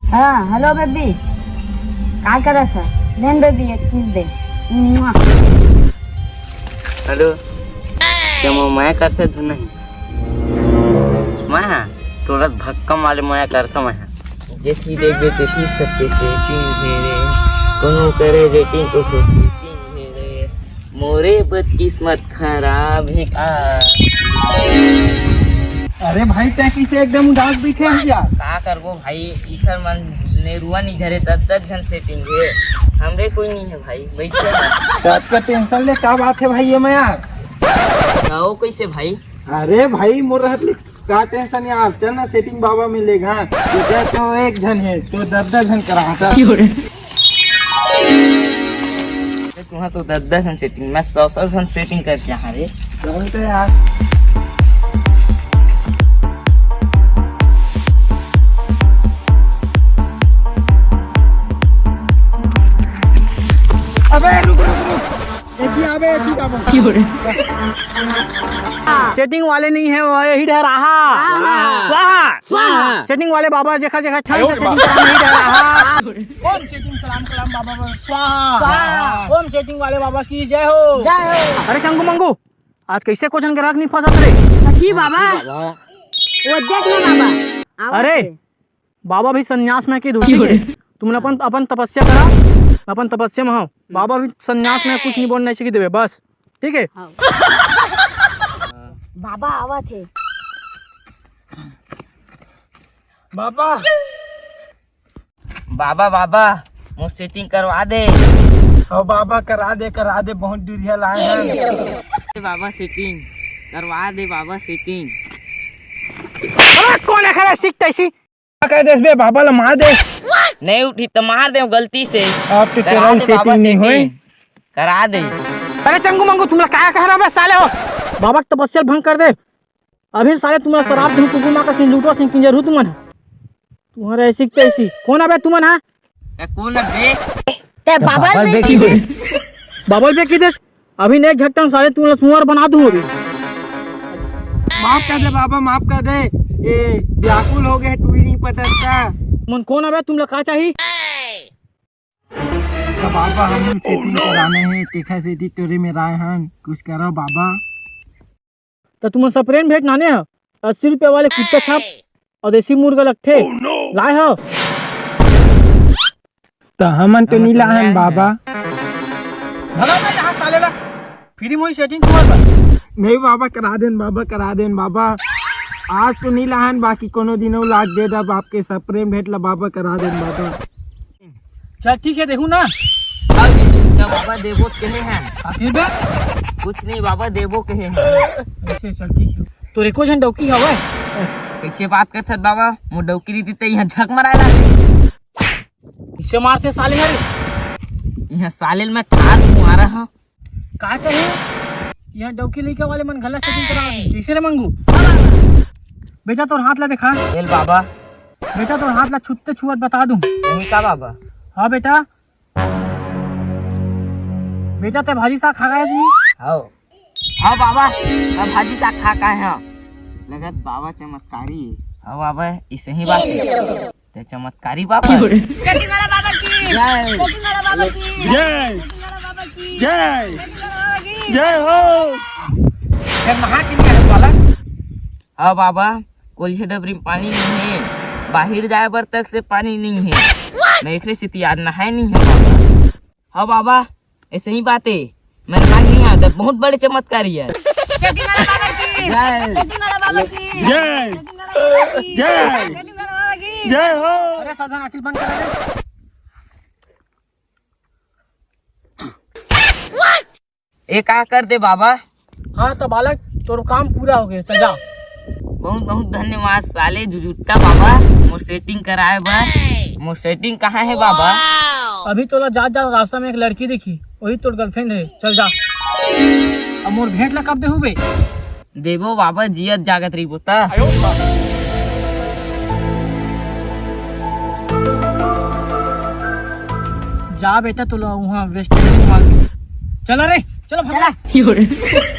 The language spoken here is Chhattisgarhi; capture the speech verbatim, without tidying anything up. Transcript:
हाँ, हेलो बेबी, का करत ह? दे न बेबी, एक किस दे। मुआ। हेलो, क्या मैं मया करथे धुन नहीं? मैं हाँ, तुरंत भक्कम वाले मया करथा मैं हाँ। जेथी देखबे तेथी सबके सेटिंग हे रे, कोनो करे रेटिंग तो सेटिंग हे रे, मोरे बदकिस्मत खराब हे का? अरे भाई, तैं किसे एकदम उदास दिखे है यार? का करबो भाई, इखर मन नेरुआ नहीं झरे, दस दस झन सेटिंग हे, हमरे कोई नहीं है भाई, बैठे हैं। तो आपका टेंशन ले का बात है भाई, ये मैं यार। आओ कैसे भाई? अरे भाई, मोर रहत ले का टेंशन यार, चल ना सेटिंग बाबा मिलेगा। तो क्या तो एक झन है, तो दस दस झन करा था। तुहा तो दस दस झन सेटिंग, मैं सौ सौ झन सेटिंग करके यहाँ रे। चल तो यार। अबे रुक, रुक, रुक। एती आबे, एती आबे। सेटिंग वाले नहीं है, वो यही डहर आहा। हाँ। स्वाहा। स्वाहा। सेटिंग वाले बाबा जेखा जेखा ठान से सेटिंग कराना ही डहर आहा। ओम सेटिंग कलाम कलाम बाबा बाबा स्वाहा। स्वाहा। ओम सेटिंग वाले बाबा की जय हो। जय हो। अरे चंगू मंगू, आज कैसे को झन ग्राहक नहीं फंसत रे? फंसी बाबा। वो देख ना बाबा। आवत अरे, हे। बाबा भी संन्यास में की धुन, ठीक है? तुमन अपन, अपन तपस्या करा, मैं अपन तपस्या में हूँ। बाबा भी संन्यास में कुछ नहीं बोलना चाहिए देवे, बस, ठीक है? हाँ। बाबा आवत हे। बाबा। बाबा, बाबा, मोर सेटिंग करवा दे। हाँ बाबा, करा दे, करा दे, बहुत दुरिहा लाए हैं। बाबा सेटिंग करवा दे, बाबा सेटिंग। अरे कौन है खड़ा सीखता इसी? का कह देस बे, बाबा ला मार दे। नहीं उठी तो मार दे गलती से। अब तो करा तेरा ही दे बाबा सेटिंग नहीं होए। सेटिंग। करा दे। अरे चंगू मंगू, तुमला का कह रहा बे साले हो? बाबा के तपस्या भंग कर दे। अभी साले तुमला शराब दूं, कुकुर माँ का सिंह लूटो, सिंह किंजर हूँ तुमन। तुम्हारा ऐसी की तैसी। कौन अबे तुमन हा? ए, कौन अबे? ते बाबा बाबा बे बेटी की बे। बाबा बे की दे। अभी ने एक झटकन साले तू सुअर बना दूं अभी। माफ कर दे बाबा, माफ कर दे। ए, व्याकुल हो गए, टूई नहीं पटकता। मन कौन अबे, तुमला का चाहिए? तो बाबा हम लोग सेटिंग कराने हैं, तेखा सेटिंग करे में राय हन, कुछ करो बाबा। तो तुमन सप्रेम भेंट नाने ह, अस्सी रुपया वाले कुत्ता छाप और देसी मुर्गा लगथे। लाए हो? त हमन तो नहीं लाहन बाबा। भगा ना यहाँ साले ला। फ्री मोही सेटिंग तुम्हारे पास। नहीं बाबा, करा देन बाबा, करा देन बाबा। आज तो नहीं लाहन, बाकी कोनो दिनों लाग दे दब आपके सप्रेम भेंट ला बाबा, करा देन बाबा। चल ठीक है, देखू ना। अब क्या बाबा देबो कहे हैं? आखिर बे? कुछ नहीं बाबा, देबो कहे हैं। ऐसे चल ठीक है। तो एको झन डौकी हवय? कैसे बात करत हस बाबा? मोर डौकी रहितिस त यहाँ झक मराए ला। पीछे मारते साले हरे। यहाँ साले ल मैं ठार मारा हाँ। का कहे? यहाँ डौकी लइका वाले मन गलत सेटिंग करा दे। कैसे रे मंगू? बेटा तोर हाथ ला देखा। एल बाबा। बेटा तोर हाथ ला छुत्ते छुअत बता दूं। नहीं का बाबा? हाँ बेटा। बेटा ते भाजी साग खा गया जी? हाँ। हाँ बाबा, मैं भाजी साग खा का है। लगत बाबा चमत्कारी है। हाँ बाबा, इसे ही बात है। ते चमत्कारी बाबा। सेटिंग वाला बाबा की जय। सेटिंग वाला बाबा की जय। सेटिंग वाला बाबा की जय। सेटिंग वाला बाबा की जय हो। फिर नहा के नहीं आने वाला? हाँ बाबा, कोलिया डबरी में पानी नहीं है, बाहर जाए बर तक से पानी नहीं है। मैं एकरे सेती आज नहाए नहीं है बाबा। हाँ बाबा, ऐसे ही बात है। मैं नहाए नहीं आता, बहुत बड़े चमत्कारी है। सेटिंग वाला बाबा की जय। सेटिंग वाला बाबा की जय। सेटिंग वाला बाबा की जय। सेटिंग वाला बाबा की जय हो। अरे साधन आखिर बंद कर दे। ए का कर दे बाबा। हाँ तो बालक, तोर काम पूरा हो गया, तो जा। बहुत बहुत धन्यवाद साले जुजुट्टा बाबा, मोर सेटिंग कराए बर। मोर सेटिंग कहाँ है बाबा? अभी तोला जात जात रास्ता में एक लड़की दिखी, वही तोर गर्लफ्रेंड है, चल जा। अब मोर भेंट ला कब देहू बे? देबो बाबा, जियत जागत रहिबो त। जा बेटा, तोला वहाँ वेस्ट इंडीज मार। चला रे, चलो भागा। चला।